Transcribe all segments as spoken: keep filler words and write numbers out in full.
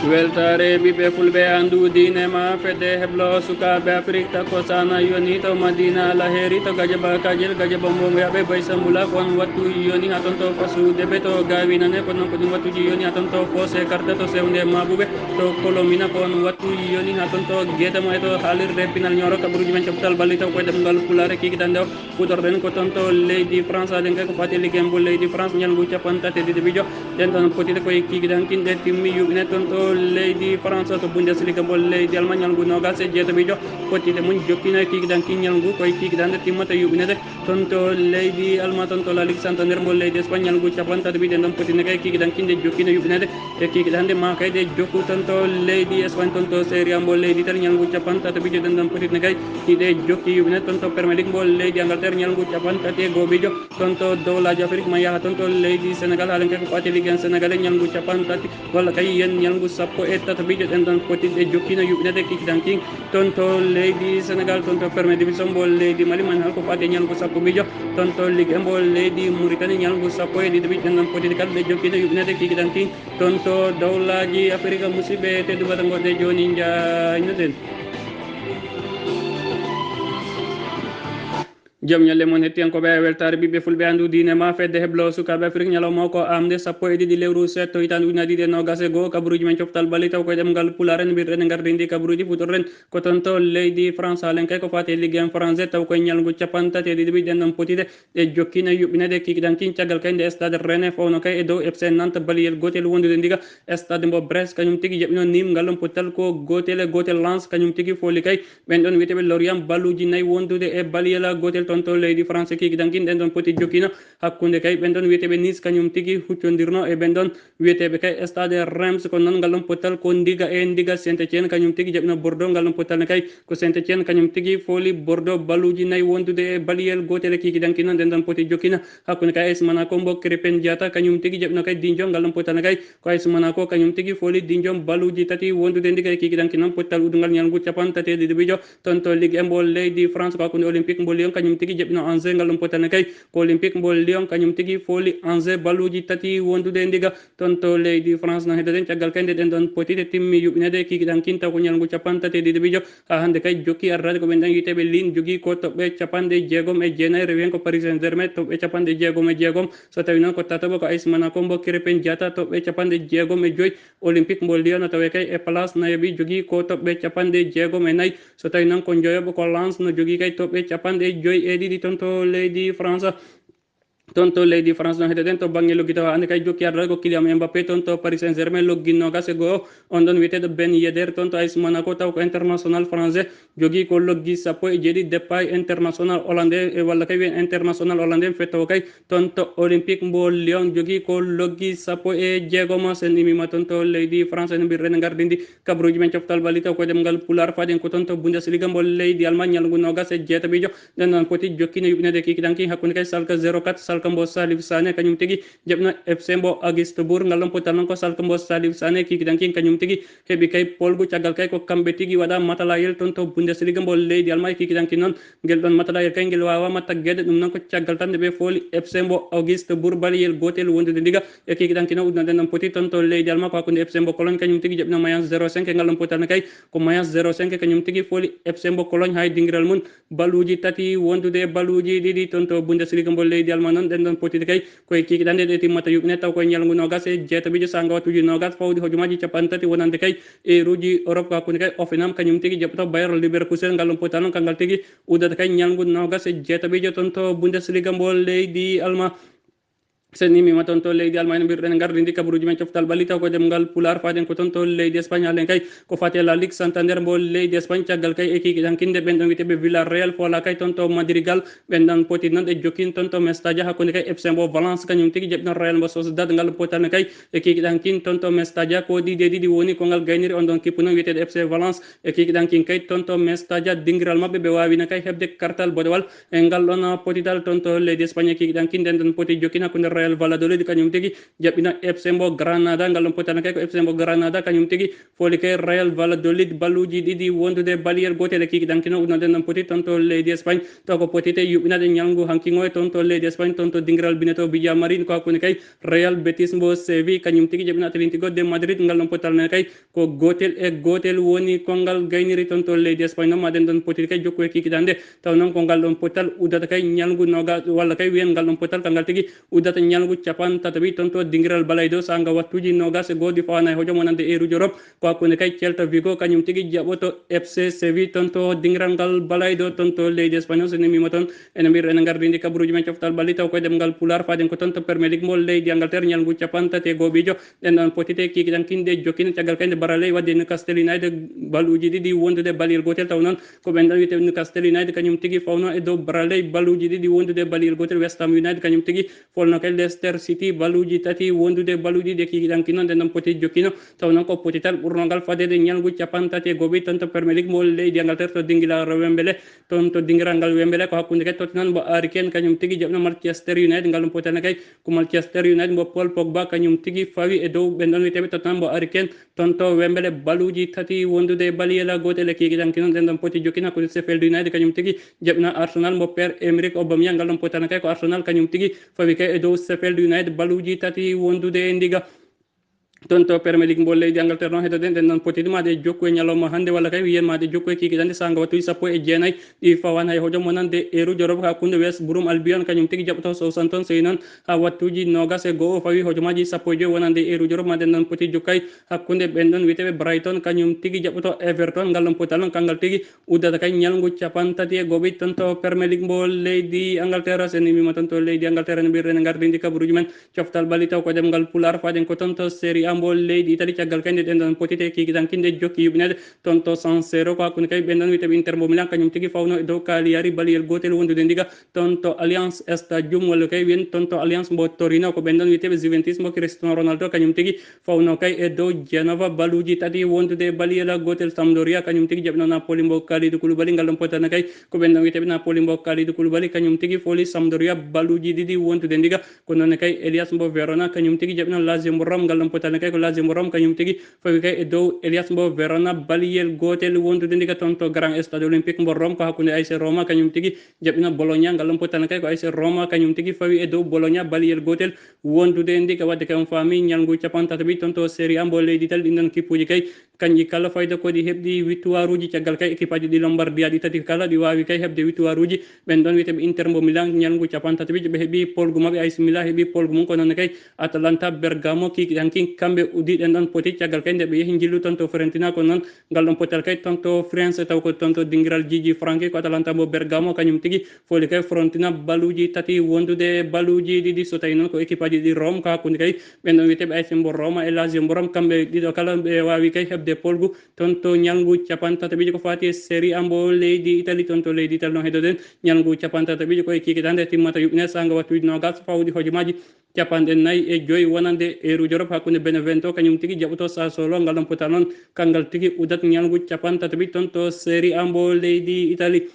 Weltaare ɓiɓɓe fulɓe, anndu diine ma fedde heblo sukaaɓe Afrik, takko sana yoni to Madina Laheri to Gajaba Kajel Gajaba Mbongo yaɓe Baysambula, ko on wattu yoni ha ton to Fasu Debe to Gawi Nane, ko non ko ɗum wattuji yoni ha ton to Fose Karta to Sewnde Mabuɓe to Kolomina, ko on wattu yoni ha ton to Getamo e to haalirde Pinal Ñoro, kabaruji men coftal balli taw koye ɗemngal Pulaar e kikitande o. Fuɗɗorɗen ko ton to leydi France, aden kay ko fati liggen bo leydi France, ñalngu capanɗe tati e ɗiɗi bijo. Ɗen ɗon potide koye kikiɗankinɗe timmi yuɓine ton to leydi France, to Bundesliga mo leydi Allemagne, ñalngu nogas e jeetaɓijo. Potide mum jokkino e kikiɗankin ñalngu koye kikiɗande timmata yuɓinede ton to leydi Allemagne, ton to La Ligue Santander mo leydi Espagne, ñalngu capanɗe tati bijo. Ɗen ɗon potide kay kikiɗankinɗe jokkino yuɓinede e kikiɗande ma kay ɗe jokku ton to leydi Espagne, ton to Serie A mo leydi Italie, ñalngu capanɗe tati bijo. Ɗen ɗon potide kay hiɗe jokki yuɓinede ton to Premier League mo leydi Angleterre, ñalngu capanɗe tati e goho bijo. Ton to dowlaaji Afrik ma yaha ton to leydi Sénégal, haalen kay ko fati Ligue un Sénégal e ñalngu capanɗe tati, walla kay yen ñalngu sappo e tati bijo. Ɗen ɗon potide jokkino yuɓinede kikiɗankin ton to leydi Sénégal, ton to Premier Division mbo leydi Mali man hal ko fati ñalngu sappo bijo. Ton to Ligue un mbo leydi Mauritanie, ñalngu sappo e ɗiɗi bijo. Ɗen ɗon potide kala ɗe jokkino yuɓinede kikiɗankin ton to dowlaaji Afrik. Musidɓe tedduɓe, ɗo ngoɗɗe jooni, njaaynoɗen. Jam ñalle mon hettiyankooɓe e weltaare ɓiɓɓe fulɓe, anndu diine ma fedde heblo sukaaɓe Afrik, ñalawma o ko amde sappo e ɗiɗi lewru seeɗto hitaande ujunaaji ɗiɗi e noogas e goho, kabaruji men coftal balli taw koye ɗemngal Pulaar en mbirɗen e ngardi ndi kabaruji. Fuɗɗorɗen ko ton to leydi France, haalen kay ko fati e Ligue un français taw koye ñalngu capanɗe tati e ɗiɗi bijo. Ɗen ɗon potide ɗe jokkino yuɓɓinede kikiɗankin caggal kay nde Stade Rennais fowno kay e dow F C Nantes baliyel gootel wondude ndiga. Stade mbo Brest kañum tigi jaɓino Nîmes ngal ɗon pottal ko gootel e gootel. Lens kañum tigi fooli kay ɓen ɗon wiyeteɓe Lorient, balluji nayi wondude e baliyel gootel ton to leydi France. Kikiɗankin ɗen ɗon poti jokkino hakkunde kay ɓen ɗon wiyeteɓe Nice, kañum tigi huccondirno e ɓen ɗon wiyeteɓe kay Stade Reims. Ko noon ngal ɗon pottal ko ndiga e ndiga. Saint-Étienne kañum tigi jaɓino Bordeaux ngal ɗon pottal ne kay. Ko Saint-Étienne kañum tigi fooli Bordeaux, balluji nayi wondude e baliyel gootel. Kikiɗankin noon ɗen ɗon poti jokkino hakkunde kay A S Monaco mbo Krépin Diatta kañum tigi jaɓino kay Dijon ngal ɗon pottal ne kay. Ko A S Monaco kañum tigi fooli Dijon, balluji tati wondude ndiga. E kikiɗankin noon pottal uddungal ñalngu capanɗe tati e ɗiɗi bijo ton to Ligue un mbo leydi France, ko hakkunde Olympique mbo Lyon kañum tigi jaɓino Angers ngal ɗon pottal ne kay. Ko Olympique mbo Lyon kañum tigi fooli Angers, balluji tati wondude ndiga ton to leydi France. No heddoɗen caggal kay nde ɗen ɗon potide timmi yuɓɓinede kikiɗankin taw ko ñalngu capanɗe tati e ɗiɗi bijo. Ha hannde kay jokki ardaade ko ɓen ɗon wiyeteɓe Lille, jogii ko toɓɓe capanɗe jeegom e jeenayi, rewi heen ko Paris Saint-Germain toɓɓe capanɗe jeegom e jeegom. So tawi noon ko tataɓo ko A S Monaco mbo Krépin Diatta toɓɓe capanɗe jeegom e joyi. Olympique mbo Lyon no tawee kay e place nayaɓi, jogii ko toɓɓe capanɗe jeegom e nayi. So tawi noon ko njoyaɓo ko Lens no jogii kay toɓɓe capanɗe joyi e ɗiɗi ton to leydi France. Ton to leydi France no heɗeɗen to bannge loggi tawa hannde kay jokki ardaade ko Kylian Mbappé ton to Paris Saint-Germain, loggi noogas e goho. On ɗon wiyeteeɗo Ben Yedder ton to A S Monaco taw ko international français, jogii ko loggi sappo e jeeɗiɗi. Depay international hollandais e walla kay wiyen international hollandais fettowo kay ton to Olympique mbo Lyon, jogii ko loggi sappo e jeegom. Sen imima ton to leydi France, en mbirɗen ngardindi kabaruuji men coftal ɓalli taw ko ɗemngal Pulaar, faɗen ko ton to Bundesliga mbo leydi Allemagne, ñalngu noogas e jeetaɓijo. Ɗen ɗon poti jokkino yuɓɓinede kikiɗanki hakkunde kay Schalke zéro quatre, Schalke mbo Salif Sané kañum tigi jaɓno F C mbo Augsburg. Ngal ɗon pottal noon ko Schalke mbo Salif Sané kikiɗanki kañum tigi heɓi kay polgu, caggal kay ko kamɓe tigi waɗa matalayel ton to Bundesliga mbo leydi Allemagne. Kikiɗanki noon ngel ɗon matalayel kay ngel waawama taggeede, ɗum noon ko caggal tan nde ɓe fooli F C mbo Augsburg baliyel gootel wondude ndiga. E kikiɗanki noon uddunoɗen ɗon poti ton to leydi Allemagne ko hakkunde F C mbo Cologne kañum tigi jaɓno Mayence zéro cinq. E ngal ɗon pottal ne kay ko Mayence zéro cinq kañum tigi fooli F C mbo Cologne hay dingiral mum balluuji tati wondude e balluuji ɗiɗi ton to Bundesliga mbo leydi Allemagne. Noon ɗen ɗon potide kay koye kikiɗande ɗe timmata yuɓɓine taw koye ñalngu noogas e jeetaɓijo saanga wattuuji noogas fawde hojomaaji capanɗe tati wonande kay eeruuji Europe ko hakkunde kay Hoffenheim kañum tigi jaɓɓoto Bayer Leverkusen. Ngal ɗon pottal noon kangal tigi uddata kay ñalngu noogas e jeetaɓijo ton to Bundesliga mbo leydi Allemagne. Sen imima ton to leydi Allemagne, mbirɗen ngardindi kabaruuji men coftal ɓalli taw ko ɗemngal Pulaar, faɗen ko ton to leydi Espagne, halen kay ko fati e La Ligue Santander mbo leydi Espagne, caggal kay e kikiɗankinde ɓen ɗon wiyeteɓe Villarreal foola kay ton to Madrigal. Ɓen ɗon poti noon ɗe jokkin ton to Mestalla hakkunde kay F C mbo Valence kañum tigi jaɓɓino Real mbo Sociedad. Ngal pottal ne kay e kikiɗankin ton to Mestalla ko ɗiɗi e ɗiɗi woni ko ngal gayniri on ɗon kippu noon wiyeteɗo F C Valence. E kikiɗankin kay ton to Mestalla dingiral maɓɓe ɓe waawino kay heɓde kartal boɗewal e ngal ɗon potidal ton to leydi Espagne. E kikiɗankin nden ɗon poti jokkin hakkunde Real Valladolid kañum tigi jaɓɓina F C mbo Granada, ngal ɗon pottal kay ko F C mbo Granada kañum tigi foli kay Real Valladolid balluji ɗiɗi wondude baliyel gotel e kikiɗankino. Ɗum ɗon ɗen ɗon poti toon to leydi Espagne, taw ko potite yuɓɓinade ñalngu hankingo e toon to leydi Espagne, toon to dingiral bineto Villamarín, ko hakkunde kay Real Betis mbo Séville kañum tigi jaɓɓina Atlético de Madrid, ngal ɗon pottal ne kay ko gotel e gotel woni ko ngal gayniri toon to leydi Espagne. Noon maɗen ɗon potiri kay jokku e kikiɗande, taw noon ko ngal ɗon pottal uddata kay ñalngu noga walla kay wiyen ngal ɗon pottal kangal tigi uddata ñalngu capan tataɓi toon to dingiral balaydo sanga wattuji nogas e goɗɗi fawana e hojom wonande eruji Europe. Ko hakkunde kay Celta Vigo kañum tigi jaɓoto F C Séville toon to dingiral ngal balaydo toon to leydi Espagnol. So nimima toon ene mbir ene ngardindi kabaruji men coftal ɓalli taw koye ɗemngal Pulaar faden ko toon to Premier League mo leydi Angleterre ñalngu capan tati e goɓijo. Ɗen ɗon potite kikiɗankinde jokkina caggal kayde baraley wadde Newcastle United balluji ɗiɗi wondude baliyel gotel, taw noon ko ɓen ɗon wiyete Newcastle United kañum tigi fawno e dow baraley balluji ɗiɗi wondude baliyel gotel. West Ham United kañum tigi folno kay Leicester City balluji tati wondude balluji ɗiɗi e kikiɗanki noon. Ɗen ɗon poti jokkino, taw noon ko potital ɓurnogal fadede ñalngu capan tati e goɓi toon to Premier League mo leydi Angleterre to dingilaro Wembele. Toon to dingiral ngal Wembele ko hakkunde kay Tottenham mbo Harry Kane kañum tigi jaɓno Manchester United, ngal ɗum potana kay ko Manchester United mbo Paul Pogba kañum tigi fawi e dow ɓen ɗon wiyeteɓe Tottenham mbo Harry Kane toon to Wembele balluji tati wondude baliyela gotel e kikiɗanki noon. Ɗen ɗon poti jokkina hakkunde Sheffield United kañum tigi jaɓna Arsenal mbo Pierre Emerick Aubameyang, ngal ɗon potana kay ko Arsenal kañum tigi fawi kay e dow Sheffield United balluji tati wondude e ndiga. Toon to Premier League mbo leydi Angleterre noon heɗoɗen ɗen ɗon potidi maɗe jokku e ñalawma hannde walla kay wiyen maɗe jokku e kikiɗande sanga wattuji sappo e jeenayi ɗi fawan hay hojom wonande eruji Europe hakkunde West Brom Albion kañum tigi jaɓɓoto Southampton, sey noon ha wattuji nogas e go'o fawi hojomaji sappo e joyi wonande eruji Europe. Maɗen ɗon poti jokkay hakkunde ɓen ɗon wiyeteɓe Brighton kañum tigi jaɓɓoto Everton, ngal ɗon potal noon kangal tigi uddata kay ñalngu capan tati e goɓi toon to Premier League mbo leydi Angleterre. Sen imima toon to leydi Angleterre no mbirɗen e ngardindi kabaruji men coftal ɓalli taw ko ɗemngal Pulaar faden ko toon to Serie A mbo leydi Italie. Caggal kay nde ɗen ɗon potite kikiɗankinde jokki yuɓɓinede toon to San Siro ko hakkunde kay ɓen ɗon wiyeteɓe Inter mbo Milan kañum tigi fawno e dow Cagliari baliyel gotel wondude ndiga toon to Allianz Stadium walla kay wiyen toon to Allianz mbo Torino ko ɓen ɗon wiyeteɓe Juventus mbo Cristiano Ronaldo kañum tigi fawno kay e dow Genova balluji tati wondude e baliyela gotel. Sampdoria kañum tigi jaɓɓino Napoli mbo Kalidou Koulibaly, ngal ɗon potana kay ko ɓen ɗon wiyeteɓe Napoli mbo Kalidou Koulibaly kañum tigi foli Sampdoria balluji ɗiɗi wondude ndiga. Ko noon kay Elias mbo Verona kañum tigi jaɓɓino Lazio mbo Rome, ngal ɗon potana kay ko Lazio mbo Rome kañum tigi fawi kay e dow Elias mbo Verona baliyel gotel wondude ndiga toon to Grand Stade Olympique mbo Rome ko hakkunde A C Roma kañum tigi jaɓɓino Bologna, ngal ɗon potana kay ko A C Roma kañum tigi fawi e dow Bologna baliyel gotel wondude ndiga. Wadde kay on faami ñalngu capan tataɓi toon to Serie A mbo leydi Italie ɗin ɗon kippuji kay kañƴi kala fayda ko ɗi heɓɗi wittuwaruji caggal kay équipe aji ɗi Lombardia ɗi tati kala ɗi wawi kay heɓde wittuwaruji. Ɓen ɗon wiyeteɓe Inter mbo Milan ñalngu capan tataɓijo ɓe heɓi polgu maɓɓe, A C Milan heɓi polgu mum ko noon kay Atalanta Bergamo kikiɗanki kamɓe uddi ɗen ɗon poti caggal kay nde ɓe yehi jillu toon to Fiorentina. Ko noon ngal ɗon potal kay toon to France taw ko toon to dingiral Gigi Franchi ko Atalanta mbo Bergamo kañum tigi foli kay Fiorentina balluji tati wondude balluji ɗiɗi. So tawi noon ko équipe aji ɗi Rome ko hakkunde kay ɓen ɗon wiyeteɓe A C mbo Roma e Lazio mbo Rome kamɓe ɗiɗo kala ɓe wawi kay heɓde polgu toon to ñalngu capan tataɓijo ko fati e Serie A mbo leydi Italie. Toon to leydi Italie noon heɗoɗen ñalngu capan tataɓijo ko e kikiɗande timmata yuɓɓine sanga wattuji nogas fawɗi hojomaji capanɗe nayi e joyi wonande eruji Europe hakkunde Benevento kañum tigi jaɓɓoto Sassuolo. Ngal ɗon potal noon kangal tigi uddat ñalngu capan tataɓi toon to Serie A mbo leydi Italie.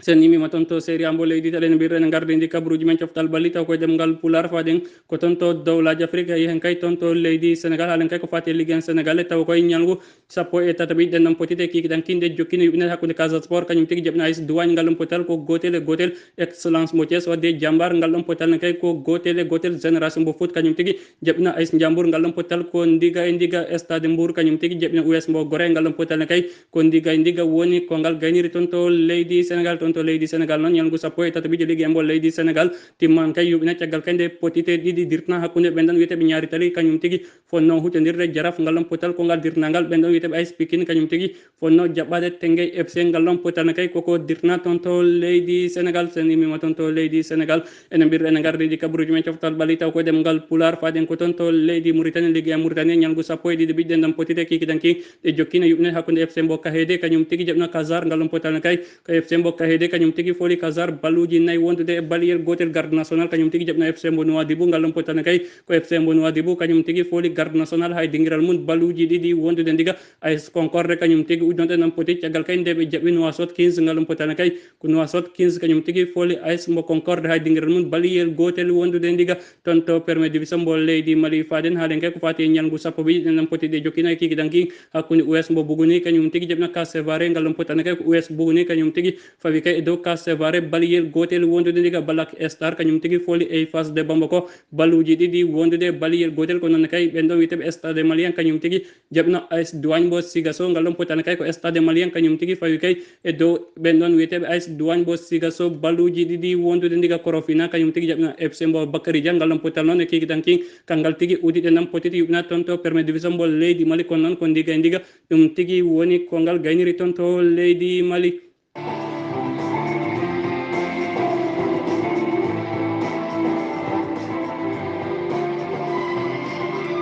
Sen imima toon to Serie A mbo leydi Italie no mbirɗen e ngardi ndi kabaruji men coftal ɓalli taw koye ɗemngal Pulaar faden ko toon to dowlaji Afrique, yehi hen kay toon to leydi Sénégal, haalen kay ko fati e Ligue un Sénégal e taw koye ñalngu sappo e tataɓi ɗen ɗon potite kikiɗan kinde jokkino yuɓɓinede hakkunde Casa Sport kañum tigi jaɓɓino A S Douane ngal ɗon potal ko gotel e gotel. Excellence mo Thiès wadde Jambar ngal ɗon potal ne kay ko gotel e gotel. Génération mbo Foot kañum tigi jaɓɓino A S Jambour ngal ɗon potal ko ndiga e ndiga. Stade Mbour kañum tigi jaɓɓino U S mbo Gorée ngal ɗon potal ne kay ko ndiga e ndiga woni ko ngal gayniri toon to leydi Sénégal. Toon to leydi Sénégal noon ñalngu sappo e tataɓijo Ligue un mbo leydi Sénégal timman kay yuɓɓina caggal kay nde potite ɗiɗi dirtna hakkunde ɓen ɗon wiyeteɓe ñaari tali kañum tigi fonno hutondirde Jaraaf ngal ɗon potal ko ngal dirtna ngal ɓen ɗon wiyeteɓe A S Pikine kañum tigi fonno jaɓɓade Teungueth F C ngal ɗon potal ne kay koko dirtna toon to leydi Sénégal. Sen imima toon to leydi Sénégal ene mbirɗen e ngardiiji kabaruji men coftal ɓalli taw ko ɗemngal Pulaar faden ko toon to leydi Mauritanie. Ligue un Mauritanie ñalngu sappo e ɗiɗi ɓiɗɗen ɗon potite kikiɗanki ɗe jokkino yuɓɓinede hakkunde F C mbo Kahede kañum tigi jaɓɓino Casar ngal ɗon potal ne kay ko F C mbo Kahede Ede kañum tigi fooli Kazar baluuji nayi wondude e baliyel gootel. Garde national kañum tigi jaɓna F C mbo Nouadhibou, ngal ɗon potana kay ko F C mbo Nouadhibou kañum tigi fooli Garde national hay dingiral mum baluuji ɗiɗi wondude ndiga. A S Concorde kañum tigi udditanɗe nan poti caggal kay nde ɓe jaɓi Nouakchott quinze, ngal ɗon potana kay ko Nouakchott quinze kañum tigi fooli A S mbo Concorde hay dingiral mum baliyel gootel wondude ndiga. Toon to premier division mbo leydi Mali, faaden haalen kay ko faati e ñalngu sappo ɓe ɗen ɗon poti ɗe jokkina e kikiɗanki hakkunde U S mbo Buguni kañum tigi jaɓna Casevare, ngal ɗon potana kay ko U S Buguni kañum tigi fawi kay e dow Casevare baliyel gootel wondude ndiga. Black Star kañum tigi fooli Eiffage de Bamako baluuji ɗiɗi wondude baliyel gootel. Ko noon kay ɓen ɗon wiyeteeɓe Stade Malien kañum tigi jaɓna A S Douane mbo Sigasso, ngal ɗon potana kay ko Stade Malien kañum tigi fawi kay e dow ɓen ɗon wiyeteeɓe A S Douane mbo Sigasso baluuji ɗiɗi wondude ndiga. Korofina kañum tigi jaɓna F C mbo Bakary Dia, ngal ɗon potal noon e kikiɗanki kanngal tigi udiɗe nan potiti yuɓɓina toon to premier division mbo leydi Mali. Kono noon ko ndiga e ndiga ɗum tigi woni ko ngal gayniri toon to leydi Mali.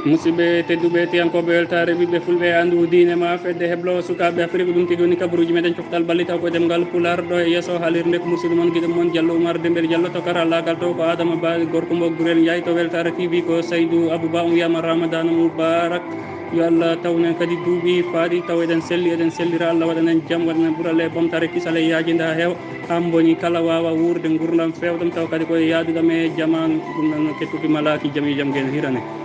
Musidɓe tedduɓe, tiyankooɓe weltaare ɓiɓɓe fulɓe, anndu diine ma fedde heblo sukaaɓe Afrik, ɗum tigi woni kabaruuji meɗen coftal balli taw ko e ɗemngal Pulaar ɗo e yeeso haalirde ko musidɗo mon giɗo mon Diallo Oumar Dembel Diallo to karallaagal to ko Adama Ba gorko mbo Gurel Ndiaye to weltaare T V ko Saydou Abouba, on wiyama Ramadana Moubarak. Yo Allah tawnen kadi duuɓi faaɗi taw eɗen selli, eɗen sellira, Allah waɗanen jam, waɗanen ɓural e ɓamtaare, kisal e yaajinda heewa, haa mboni kala waawa wuurde ngurdam feewɗam taw kadi koye yaaduɗam e jamaanu. Ɗum ɗon kettuki malaaki jam e jam gen hirane.